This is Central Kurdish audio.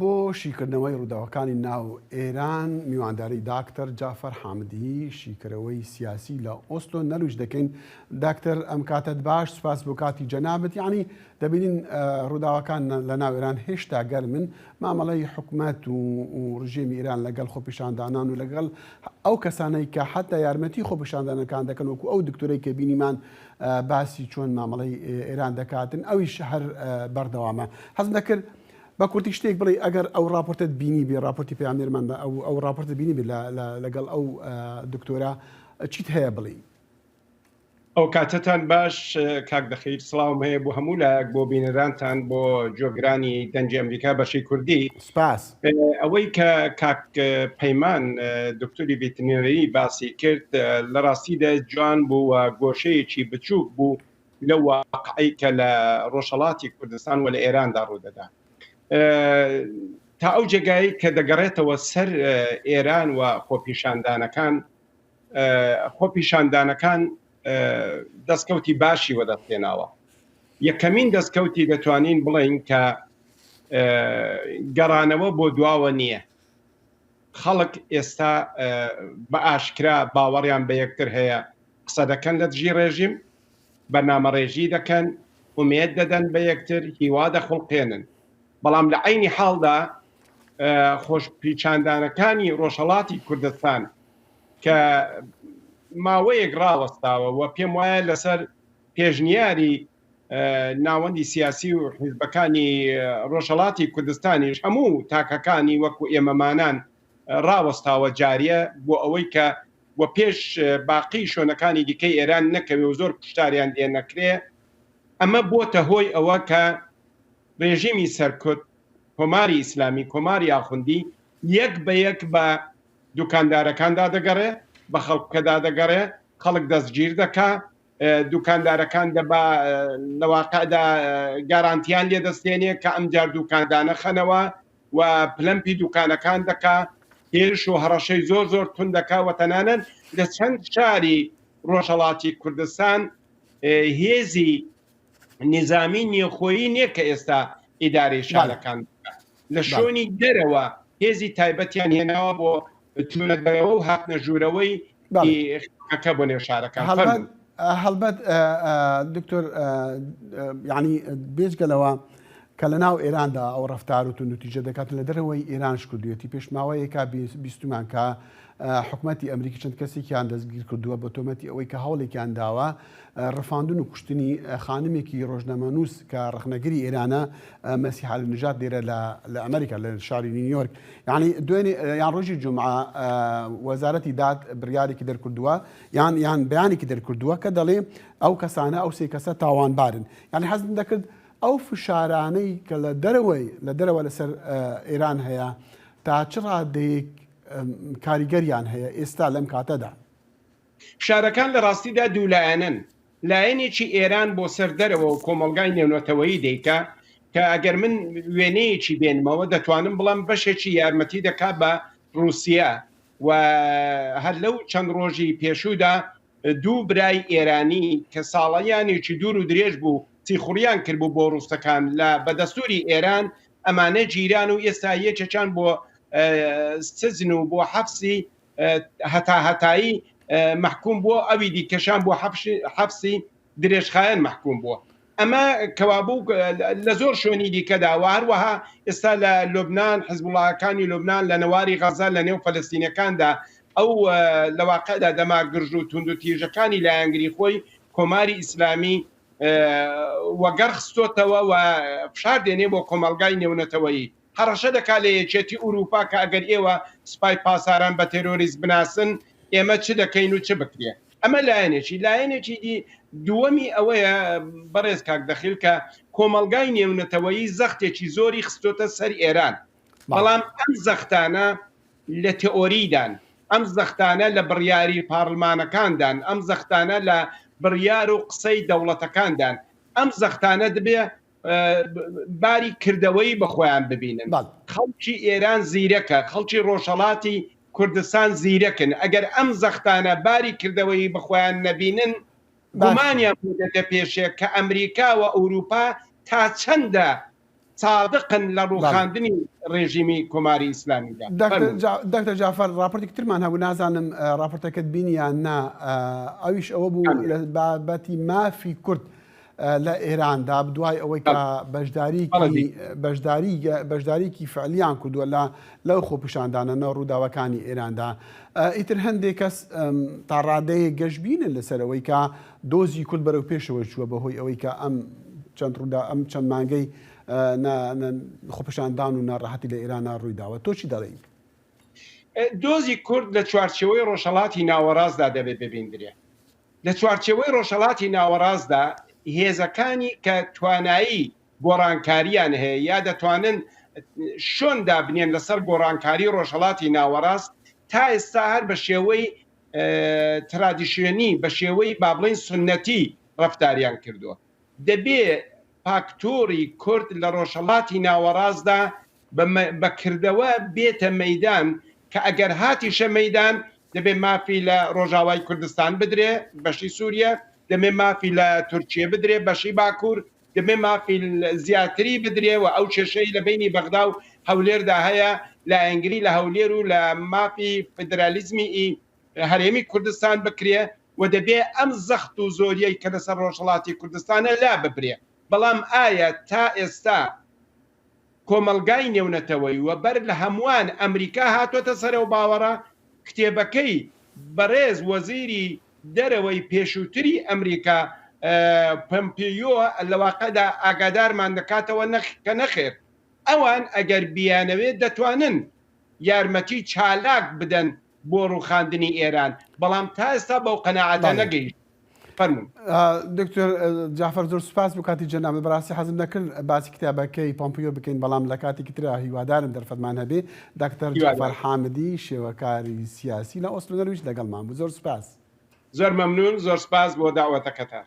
بۆ شیکردنەوەی ڕووداوەکانی ناو ئێران میوانداری داکتەر جافەر حامدی شیکەرەوەی سیاسی لە ئۆسلۆ نەرویج دەکەین. داکتەر ئەم کاتەت باش، سوپاس بۆ کاتی جەنابت. یەعنی دەبینین ڕووداوەکان لە ناو ئێران هێشتا گەرمن، مامەڵەی حکومەت و ڕژێمی ئێران لەگەڵ خۆپیشاندانان و لەگەڵ ئەو کەسانەی کە حەتا یارمەتی خۆپیشاندانەکان دەکەن وەکو ئەو دکتۆرەی کە بینیمان باسی چۆن مامەڵەی ئێران دەکاتن ئەویش هەر بەردەوامە. حەزم دەکرد بە کورتی شتێک بڵێی ئەگەر ئەو ڕاپۆرتەت بینی بێ ڕاپۆرتی پەیامنێرمان بە ئەو ئەو ڕاپۆرتە بینی بێ لەگەڵ ئەو دکتۆرە چیت هەیە بڵێی؟ ئەو کاتەتان باش کاک دەخیر سڵاوم هەیە بۆ هەموو لایەک بۆ بینەرانتان بۆ گوێگرانی دەنگی ئەمریکا بەشی کوردی سپاس. ئەوەی کە کاک پەیمان دکتۆری ڤێترینەری باسی کرد لە ڕاستیدا جوان بوو و گۆشەیەکی بچووک بوو لەو واقعەی کە لە ڕۆژهەڵاتی کوردستان و لە ئێراندا ڕوودەدا تا ئەو جێگایی کە دەگەڕێتەوە سەر ئێران و خۆپیشاندانەکان خۆپیشاندانەکان دەستکەوتی باشی وەدەستێناوە یەکەمین دەستکەوتی دەتوانین بڵین کە گەڕانەوە بۆ دواوە نییە خەڵک ئێستا بە ئاشکرا باوەڕیان بە یەکتر هەیە قسە دەکەن لە دژی ڕێژیم، بەرنامەڕێژی دەکەن، ئومێد دەدەن بە یەکتر، هیوا دەخوڵقێنن. بەڵام لە عەینی حاڵدا خۆپیشاندانەکانی ڕۆژهەڵاتی کوردستان کە ماوەیەک ڕاوەستاوە و پێم وایە لەسەر پێشنیاری ناوەندی سیاسی و حیزبەکانی ڕۆژهەڵاتی کوردستانیش هەموو تاکەکانی وەکو ئێمەمانان ڕاوەستاوە جاریە بۆ ئەوەی کە و پێش باقی شوێنەکانی دیکەی ئێران نەکەوێ و زۆر کوشتاریان لێ نەکرێ، ئەمە بۆتە هۆی ئەوە کە ڕێژیمی سەرکوت، کۆماری ئیسلامی، کۆماری ئاخوندی یەک بە یەک بە دوکاندارەکاندا دەگەڕێ، بە خەڵکەدا دەگەڕێ، خەڵک دەستگیر دەکا، دوکاندارەکان دەبا لە واقعدا گارانتیان لێ دەستێنێ کە ئەمجار دوکان دانەخەنەوە و پلەمپی دوکانەکان دەکا، هێرش و هەڕەشەی زۆر زۆر توند دەکا و تەنانەت لە چەند شاری ڕۆژهەڵاتی کوردستان هێزی نیزامی نێوخۆیی نییە کە ئێستا ئیدارەی شارەکان بکات. لە شوێنی دەرەوە هێزی تایبەتیان هێناوە بۆ چوونە دەرەوە و هاتنە ژوورەوەی خەڵکەکە بۆ نێو شارەکان. فەرموو. هەڵبەت دکتۆر یعنی بێجگە لەوە کە لە ناو ئێراندا ئەو ڕەفتار و توندوتیژە دەکات لە دەرەوەی ئێرانش کردوێتی پێش ماوەیەکە بیستمان کە حکومەتی ئەمریکی چەند کەسێکیان دەستگیر کردووە بە تۆمەتی ئەوەی کە هەوڵێکیان داوە ڕفاندن و کوشتنی خانمێکی ڕۆژنامەنووس کە ڕەخنەگری ئێرانە مەسیح عەلینژاد لێرە لە ئەمریکا لە شاری نیویۆرک یعنی دوێنێ یان ڕۆژی جمعە وەزارەتی داد بڕیارێکی دەرکردووە یان یان بەیانێکی دەرکردووە کە دەڵێ ئەو کەسانە ئەو سێ کەسە تاوانبارن یعنی حەزم دەکرد ئەو فشارانەی کە لە دەرەوەی لە دەرەوە لەسەر ئێران هەیە تا چ ڕادەیەک کاریگەریان هەیە ئێستا لەم کاتەدا؟ فشارەکان لە ڕاستیدا دوولایەنەن، لایەنێکی ئێران بۆ سەر دەرەوە و کۆمەڵگای نێونەتەوەیی دەیکا کە ئەگەر من وێنەیەکی بێنمەوە دەتوانم بڵێم بەشێکی یارمەتی دەکا بە ڕووسیە و هەر لەو چەند ڕۆژی پێشوودا دوو برای ئێرانی کە ساڵیانێکی دوور و درێژ بوو سیخوڕیان کردبوو بۆ ڕووسەکان لە بە دەستووری ئێران ئەمانە گیران و ئێستا یەکێکیان بۆ سجن و بۆ حەفسی هەتاهەتایی مەحکوم بووە ئەوی دیکەشان بۆ حەفسی درێژخایەن مەحکوم بووە ئەمە کەوابوو لە زۆر شوێنی دیکەدا و هەروەها ئێستا لە لوبناان حزبوڵاکانی لوبناان لە نەواری غەزە لە نێو فەلەستینەکاندا ئەو لە واقعدا دەمارگرژ و توند و تیژەکانی لایەنگری خۆی کۆماری ئیسلامی وەگەڕ خستۆتەوە و فشار دێنێ بۆ کۆمەڵگای نێونەتەوەیی هەڕەشە دەکات لە یەکێتی ئورووپا کە ئەگەر ئێوە سپای پاساران بە تێرۆریست بناسن ئێمە چ دەکەین و چ بکرێ. ئەمە لایەنێکی. لایەنێکی دی دووەمی ئەوەیە بەڕێز کاک دەخیل کە کۆمەڵگای نێونەتەوەیی زەختێکی زۆری خستۆتە سەر ئێران. بەڵام ئەم زەختانە لە تئۆریدان، ئەم زەختانە لە بڕیاری پارلمانەکاندان، ئەم زەختانە لە بڕیار و قسەی دەوڵەتەکاندان. ئەم زەختانە دبێ باری کردەوەیی بە خۆیان ببینن. خەڵکی ئێران زیرەکە، خەڵکی ڕۆژهەڵاتی کوردستان زیرەکن، ئەگەر ئەم زەختانە باری کردەوەیی بە خۆیان نەبینن، گومانیان بۆ دێتە پێشێ کە ئەمریکا و ئەوروپا تا چەندە سادقن لە ڕووخاندنی. ڕێژیمی کۆماری ئیسلامیدا. دکتۆر جەعفەر ڕاپۆرتێکی ترمان هەبوو نازانم ڕاپۆرتەکەت بینی یان نا ئەویش ئەوە بوو لە بابەتی مافی کورد لە ئێراندا دوای ئەوەی کە بەشداری بەشداری بەشداریکی فعلیان کردووە لە لەو خۆپیشاندانە نە ڕووداوەکانی ئێراندا ئیتر هەندێک کەس تا ڕادەیە گەشببینن لەسەر ئەوەی کە دۆزی کورد بەرەو پێشەوە چووە بەهۆی ئەوەی کە ئەم چەند ڕوودا ئەم چەند مانگەی خۆپیشاندان و ناڕەحەتی لە ئێراندا ڕوویداوە تۆ چی دەڵێی؟ دۆزی کورد لە چوارچێوەی ڕۆژهەڵاتی ناوەڕاستدا دەبێ ببیندرێ. لە چوارچێوەی ڕۆژهەڵاتی ناوەڕاستدا هێزەکانی کە توانایی گۆڕانکارییان هەیە یا دەتوانن شۆن دابنێن لەسەر گۆڕانکاری ڕۆژهەڵاتی ناوەڕاست تا ئێستا هەر بە شێوەی ترادیشیۆنی بە شێوەی با بڵێین سوننەتی ڕەفتاریان کردووە. دەبێ فاکتۆری کورد لە ڕۆژهەڵاتی ناوەڕاستدا بە کردەوە بێتە مەیدان کە ئەگەر هاتیشە مەیدان دەبێ مافی لە ڕۆژاوای کوردستان بدرێ بەشی سووریە، دەبێ مافی لە تورکیە بدرێ بەشی باکوور، دەبێ مافی زیاتری بدرێ و ئەو کێشەی لە بەینی بەغدا و هەولێردا هەیە لایەنگری لە هەولێر و لە مافی فیدرالیزمی هەرێمی کوردستان بکرێ و دەبێ ئەم زەخت و زۆریەی کە لەسەر ڕۆژهەڵاتی کوردستانە لا ببرێ. بەڵام ئایا تا ئێستا کۆمەڵگای نێونەتەوەی و بەر لە هەمووان ئەمریکا هاتۆتە سەر ئەو باوەڕە؟ کتێبەکەی بەڕێز وەزیری دەرەوەی پێشووتری ئەمریکا پەمپیۆ لە واقعدا ئاگادارمان دەکاتەوە کە نەخێر ئەوان ئەگەر بیانەوێ دەتوانن یارمەتی چالاک بدەن بۆ ڕووخاندنی ئێران، بەڵام تا ئێستا بەو قەناعەتە نەگەیشتوون. فەرموون. دکتۆر جەعفەر زۆر سوپاس بۆ کاتی جەنابت، بەڕاستی حەزم دەکرد باسی کتابەکەی پۆمپیۆ بکەین، بەڵام لە کاتێکی ترا هیوادارم دەرفەتمان هەبێ. دکتۆر جەعفەر حامدی شێوەکاری سیاسی لە ئۆسلۆ نەرویج لەگەڵمان بوو. زۆر سوپاس. زۆر مەمنوون، زۆر سوپاس بۆ دەعوەتەکەتان.